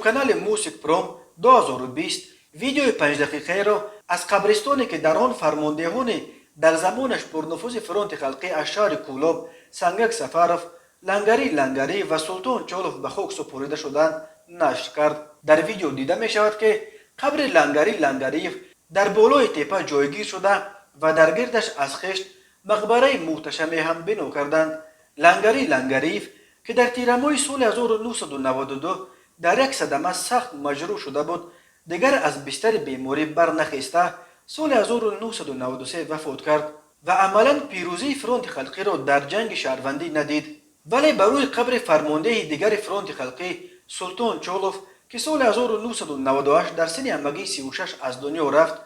Ютуб-канали Мусик Пром 2020 видеои 5 дақиқаеро аз қабристоне, ки дар он фармондеҳони дар замонаш пурнуфузи Фронти Халқӣ аз шаҳри Кӯлоб Сангак Сафаров, Лангари Лангариев ва Султон Чолов ба хок супорида шуданд, нашр кард. Дар видео дида мешавад, ки қабри Лангари Лангариев дар болои теппа ҷойгир шуда ва дар гирдаш аз хишт мақбараи муҳташаме ҳам бино карданд. Лангари Лангариев, ки дар тирамоҳи соли 1992 дар як садама сахт маҷрӯҳ шуда буд, дигар аз бистари беморӣ барнахеста, соли 1993 вафот кард ва амалан пирӯзии Фронти Халқиро дар ҷанги шаҳрвандӣ надид. Вале ба рӯи қабри фармондеҳи дигари Фронти Халқӣ Султон Чолов, ки соли 1998 дар синни ҳамагӣ 36 аз дунё рафт,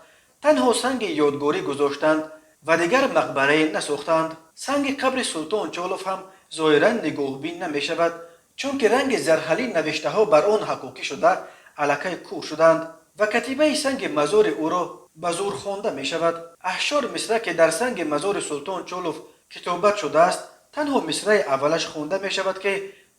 танҳо санги ёдгорӣ гузоштанд ва дигар мақбарае насохтанд. Санги қабри Султон Чолов ҳам зоҳиран нигоҳбин намешавад, чунки ранги зарҳалӣ навиштаҳо бар он ҳаккокӣ шуда, аллакай кур шуданд ва катибаи санги мазори ӯро ба зур хонда мешавад. Аз чор мисра, ки дар санги мазори Султон Чолов китобат шудааст, танҳо мисраи аввалаш хонда мешавад, ки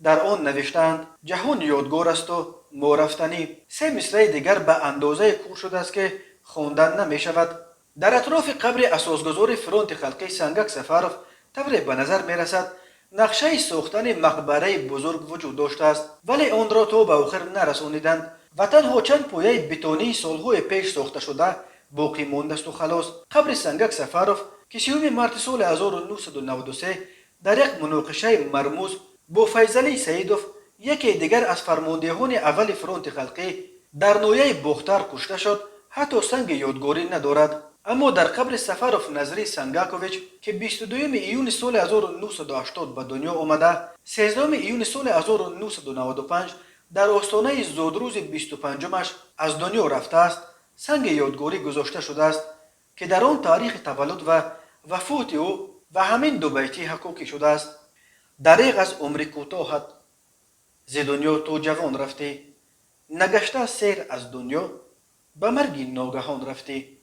дар он навиштаанд: «Ҷаҳон ёдгор асту мо рафтанӣ». Се мисраи дигар ба андозае кур шудааст, ки хондан намешавад. Дар атрофи қабри асосгузори Фронти Халқӣ Сангак Сафаров, тавре ба назар мерасад, нақшаи сохтани мақбараи бузург вуҷуд доштааст, вале онро то ба охир нарасониданд ва танҳо чанд пояи бетонии солҳои пеш сохташуда боқӣ мондасту халос. Қабри Сангак Сафаров, ки 30 марти соли 1993 дар як муноқишаи мармуз бо Файзалӣ Саидов, яке дигар аз фармондеҳони аввали Фронти Халқӣ, дар ноҳияи Бохтар кушта шуд, ҳатто санги ёдгорӣ надорад. Аммо дар қабри Сафаров Назри Сангакович, ки 22 июни соли 1980 ба дунё омада, 13 июни соли 1995 дар остонаи зодрӯзи 25-умаш аз дунё рафтааст, санги ёдгорӣ гузошта шудааст, ки дар он таърихи таваллуд ва вафоти ӯ ва ҳамин дубайтӣ ҳаккокӣ шудааст: «Дареғ аз умри кӯтоҳат, зи дунё ту ҷавон рафтӣ, нагашта сер аз дунё, ба марги ногаҳон рафтӣ».